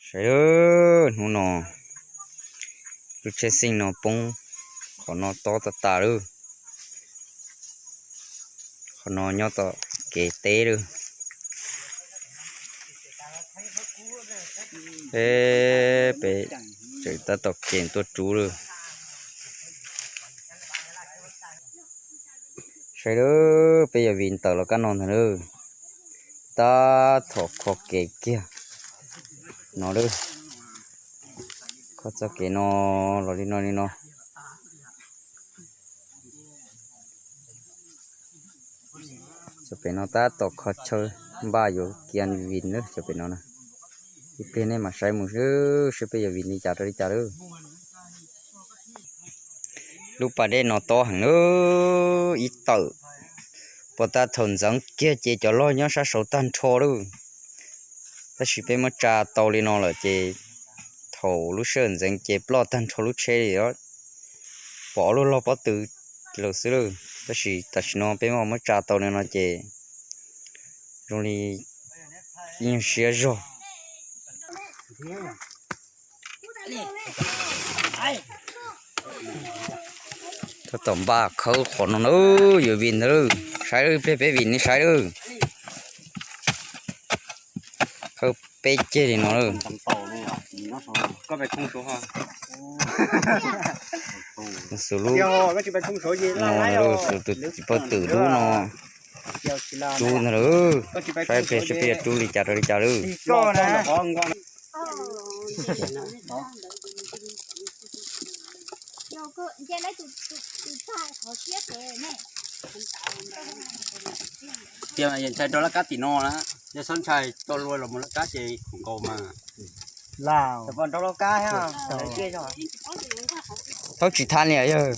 Saib, hnub no lub tsheb xeej no poob qhov no tob tas tas lawm. Qhov no nyob tom kev teb lawm. Peb tseem tab tom kev tuaj rub lawm. Saib lawm, peb yog vim ntawm los kab no ntag lawm. Tab tom kho kev kiag no lawm. Kho txoj kev no los li no li no. Cov pem no tab tom kho chaw npaj yuav kiag vim lawm cov pem no na. Ib pliag nej mam saib mus seb peb yuav vim li cas rau li cas lawm. Lub pas dej no tob heev lawm ib tawm. Puag ta thaum ntxeev kiag ces cov log nyob sab saud tag nrho lawm. Tab sis peb muab tsa tau li no lawm ces thaum lub sij hawm ntxeev ces ploj tag nrho lub tsheb li os. Pom ob lub log pob tw los xwb lawm, tab sis tam sim no peb muab muab tsa tau li no ces zoo li yeej siab zog. Tab tom npaj khawb qhov no na, yuav vim ntawd lawm, saib lawm, ib pliag peb vim nej saib lawm. Khawb peb ceg li no lawm. Xus lub no, xus tus txiv pog twm lub no, rub ntag lawm. Saib ib pliag seb peb yuav rub li cas rau li cas lawm. Tias mas yog ntshai rau laj kab tim no na, yog txhob ntshai, tau luag los mus laj kab ces khoom nkaus mas. Thaum tsis tha niam yawg,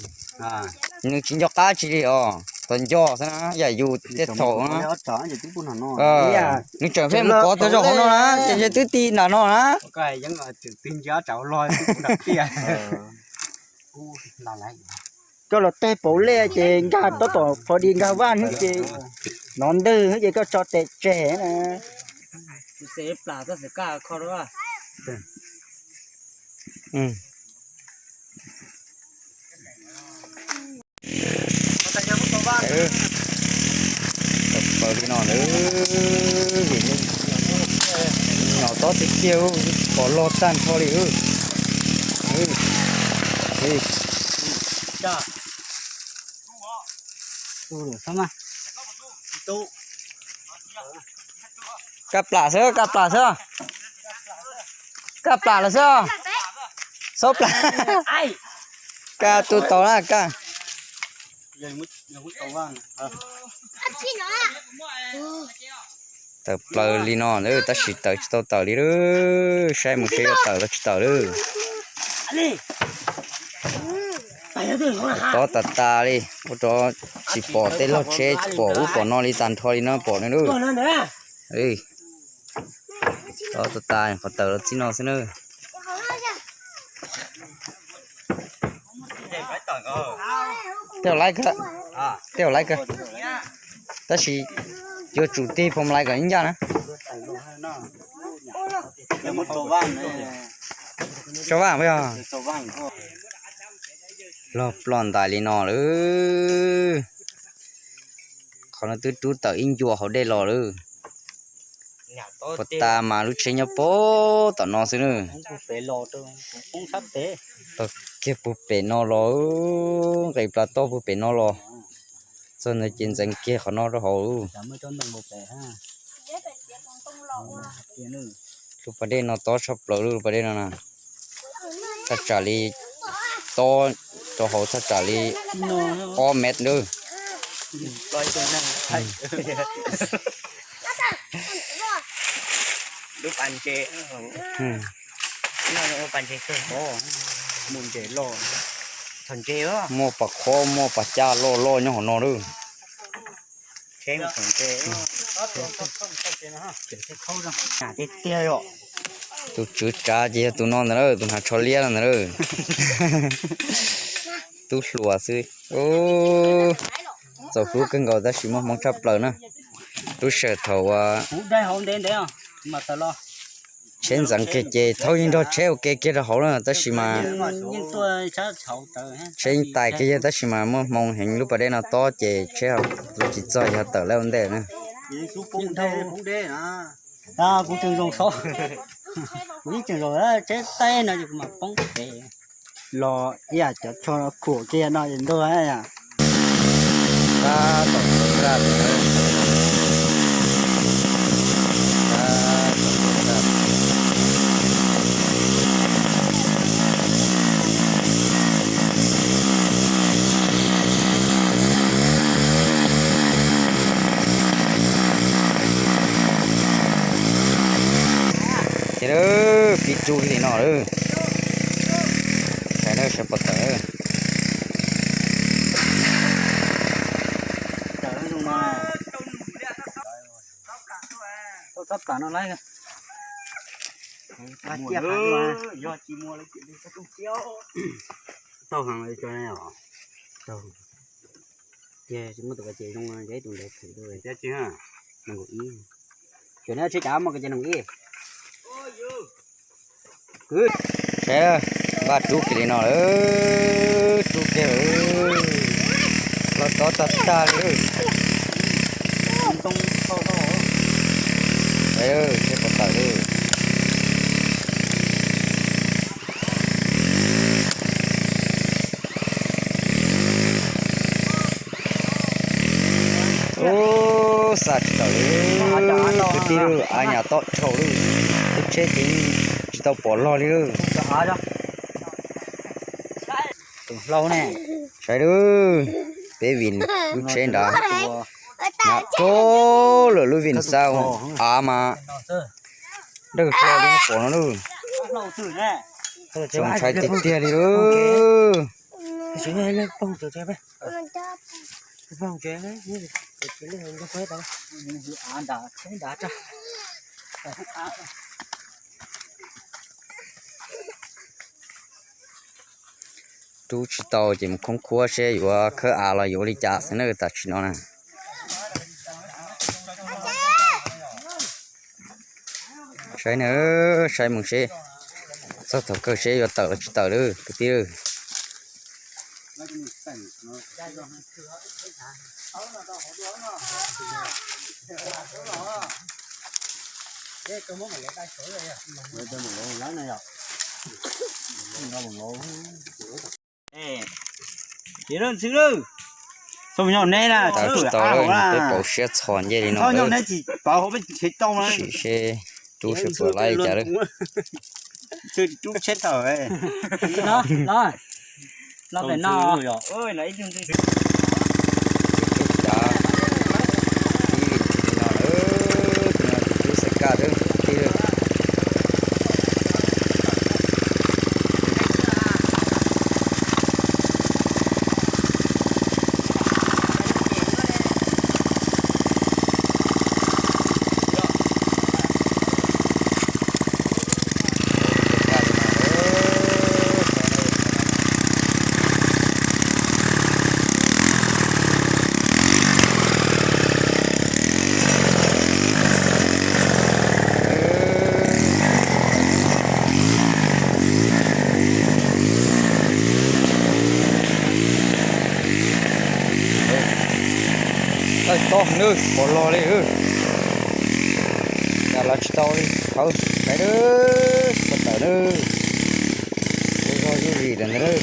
nws tsis nco qab tsi li os, tau nco xwb na, yam yus tej thaum na. Nws tseem pheej mus kov tau zog hauv no na, ces twb ti nram no na. Koj los teg pauv lej ces nkag tab tom pho di nkag vaj hnub ces nov ntwg hnub ces koj tso tes tseg na. Tawm plaws li no lawm, vim no tob tiag tiag, pom log tag nrho li. Kaj plam xwb, kaj plam xwb, kaj plam los xwb, xub plam, kaj tu tau na kaj. Tawm plaws li no lawm, tab sis tawm tsis tau tawm li lawm, saib mus seb yuav tawm los tsis tawm lawm. Tob tas tas li, ua rau tsis pom tej log tsheb, tsis pom ub pom no li, tag nrho li no pom no lawm. Tob tas tas, qhov tawm los txij no xwb na. Tej laib kawg, tej laib kawg, tab sis yuav tsum tig phoom lais kom ib ncaj na. Tso vaj yog log ploj ntais li no lawm. Qhov no twb rub tawm ib ncua hauv dej los lawm. Puag ta mas lub tsheb nyob puag tom no xwb na. Tog kiag puag pem no los, nqis plas toj puag pem no los, txog ntawd ces ntxeev kiag qhov no rau hauv. Lub pas dej no tob tshaj plaws, lub pas dej no na, thaj tsam li, tob rau hauv thaj tsam li ob mev lawm. Muaj pas khob, muaj pas caj loj loj nyob hauv no lawm. Tus tswv tsav ces yog tus no ntag lauj, tus hnav tsho liab no ntag lauj. Tub hluas xwb. Txaus hlub kawg nkaus tab sis muaj hmoov tshaj plaws na. Lub sij hawm thaum uas Tsheb ntxeev kiag ces thaub yeej nrog tsheb ua ke kiag rau hauv na, tab sis mas tsheb yeej tais kiag yog, tab sis mas muaj hmoo heev lub pas dej no tob ces tsheb los tsis txog, yog tawm lawm ua ntej na. Kuv tseem zoo, kuv tseem zoo, tsheb teb no ces kuv mam poob pem los ib yam cov tsho khuam kiag no es ntuag. Ces lawm, pib rub li no lawm. Saib lawm, saib puas tawm. Txhob plam no lawm. Tau heev li os. Ces muab tus ka ces zoo, ces ib tus ntawd thwm rau. Nees nkaum ib. Tseem no tsheb cav muaj ka ces nees nkaum ib. Saib, npaj rub kiag li no lawm, rub kiag lawm, los tob tag tag li. Saib, saib puas tawm li. Ub, xa tsis tawm li kwv tij lauj, av nyam tob dhau lawm, lub tsheb ces tsis tau pom log li lauj. Saib lawm, peb vim lub tsheb nrad, nyam rau lawm lub vim xa av mas dawj hlo li pom no lauj. Txaus ntshai tiag tiag li lauj. Rub tsis tau ces mus khoob khuab seb yuav khawb av los yuav ua li cas xwb na tam sim no na. Saib na, saib mus seb txog thaum kawg seb yuav tawm los tsis tawm lawm kwv tij. Tsis tau, peb pauv siab txhos ncej li no, sim seb rub seb puas laib li cas lawm. Ces rub cav, ib vim li no lawm, tus no ces rub xav kaj lawm tij. Tawm toj nawb, pom log li. Cas los tsis tau li, thawb saib, tsis tau tawm nawb. Ua zog zuj zus lawm ntag nawb.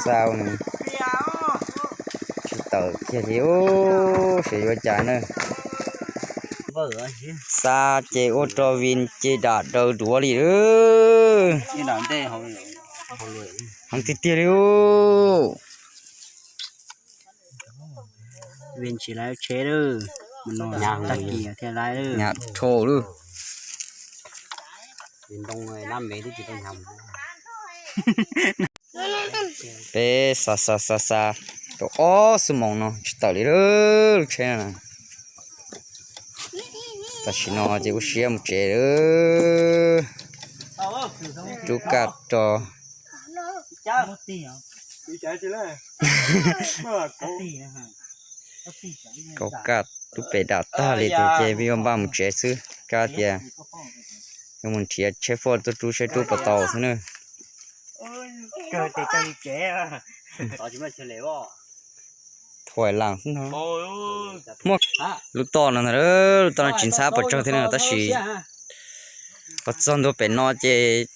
Xa, tsis tawm kiag li, xyov yuav cas na. Xa ces ua rau vim ces dam daws duav li lawm. Heev tiag tiag li. Vim tsis lawv tsheb lawm, tag kis thiaj lawv. Nyam dhau lawm. Peb xa xa xa xa tau ob xuab moos no tsis tawm li lub tsheb no. Tam sim no ces ua siab mus tsev lawm. Rub kaj rau. Kauv kaj rub pem dam tag li tus ces peb yuav npaj mus tsev xwb, kab tias yuav mus nrhiav tsheb foj tuaj rub seb rub puas tau xwb na. Thuam las xwb no. Muaj lub toj no ntag, lub toj no tsis ntxhab pes tsawg thiab no tab sis qhov txog ntua pem no ces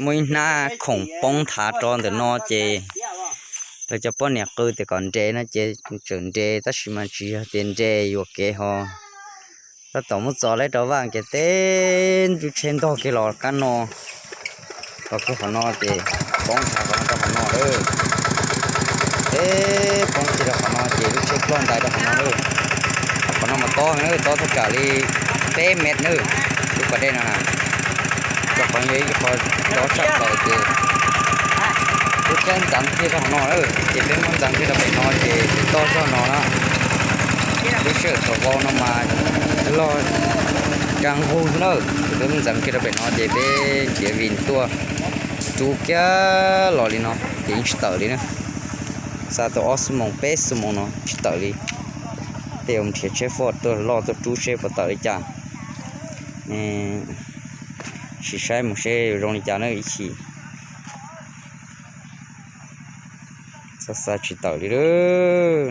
muaj ib hnab khoom poob thav rau ntawm no ces lawv cov poj niam qw tias kom nres no ces tseem nres tab sis mas tsis yog tias nres yuam kev ho. Tab tom muab txo lawm rau vaj ces teb lub tsheb ntog kiag los kab no, los kiag qhov no ces poob thav rau qhov no lawm. Teb poob kiag rau qhov no ces lub tsheb ploj ntais rau qhov no lawm. Qhov no mas tob na, tob thaj tsam li peb mev na, lub pas dej no na. Rau qhov yog ib qho tob tshaj plaws ces lub tsheb ntxeev kiag rau qhov no lawm ces peb muab ntxeev kiag rau pem no ces tsis tob zog no na. Lub sij hawm thaum vau no mas log kab nqug xwb na. Ces peb muab ntxeev kiag rau pem no ces peb nrhiav vim tuaj rub kiag los li no ces yeej tsis tawm li na. Xa tau ob xuab moos peb xuab moos no tsis tawm li. Tej yuav nrhiav tsheb foj tuaj loj tuaj rub seb puas tawm li cas. Sim saib mus seb yuav zoo li cas na ib chim. Xa xa tsis tawm li lawm.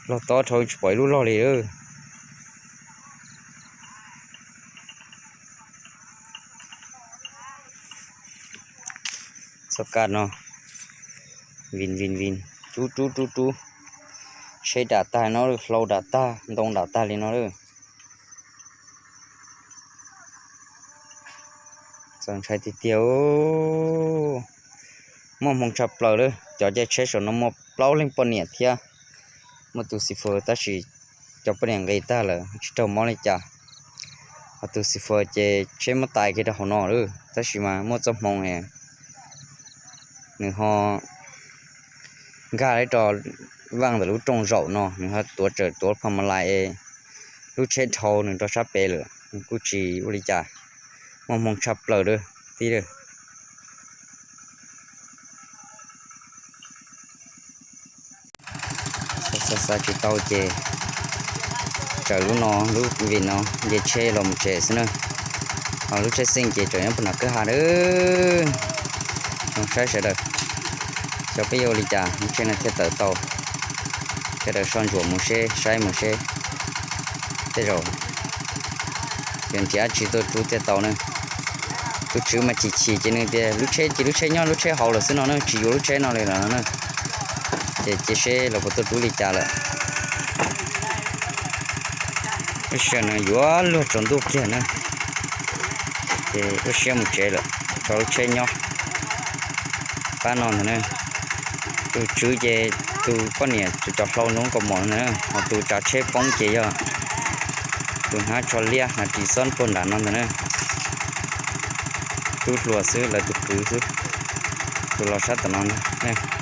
Log tob dhau tsis pom ib lub log li lawm. Txoj kaj no vim vim vim rub rub rub rub, tsheb dam tag no, hlau dam tag, ntoo dam tag li no lawm. Txaus ntshai tiag tiag. Muaj hmoo tshaj plaws lawm, cov caij tsheb saum no muaj plaub leeg poj niam thiab muaj tus xi fawm tab sis cov poj niam nqis tag lawm tsis raug mob li cas. Ho tus xi fawm ces tsheb muab tais kiag rau hauv no lawm tab sis mas muaj txoj hmoo nws ho nkag rau vaj ntawm lub rooj zaum no, nws ho tuav tsawm tuav pha ma lais es lub tsheb dhau nws rau sab pem lawm, nws kuj tsis ua li cas. Muaj hmoo tshaj plaws lawm tib lawm. Xa xa tsis tau ces tsawm lub no lub vim no nce tsheb los mus tsev xwb na. Ho lub tsheb xeej ces tseem nyob puag nram kwj ha lawm. Zoo saib sawv daws, xyov peb yuav ua li cas lub tsheb no thiaj tawm tau. Sawv daws soj ntsuam mus seb, saib mus seb tej zaum yuav nrhiav dab tsi tuaj rub thiaj tau na. Tus tswv mas chim chim ces nws tias lub tsheb ces lub tsheb nyob lub tsheb hauv lawm xwb no na, tsis yuav lub tsheb no li lawm no na. Ces cia seb los puas tuaj rub li cas lawm. Lub sij hawm no yuav luag tsaus ntuj kiag na, ces ua siab mus tsev lawm, tso lub tsheb nyob pab no ntag na. Tus tswv ces tus poj niam cov hlau ntoo kaus mom ntag na, ho tus tsav tsheb poob ces yog tus hnav tsho liab hnav ris xob puag nram no ntag na. Tub hluas xwb, lawv tus kwv xwb, tus los sab tom no ntag.